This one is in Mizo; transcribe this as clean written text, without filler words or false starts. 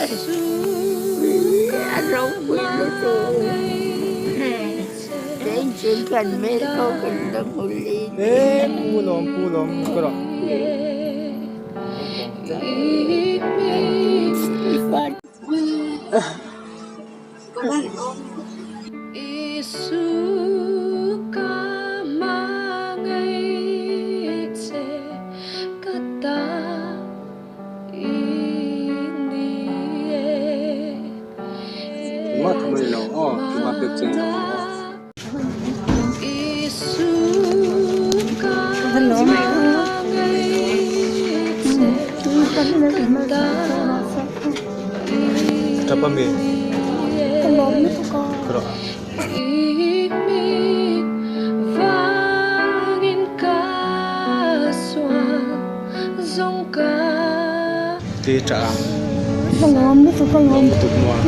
A ropui lutuk. Tengcheng kan hmel pawh kan la hmu leh E pu lawm pu lawm ka rawh. Engmah tham a ni lo aw engmah pek che a ni lo aw. Tap a mi? Ka rawh. Te tah ang. Lutuk maw?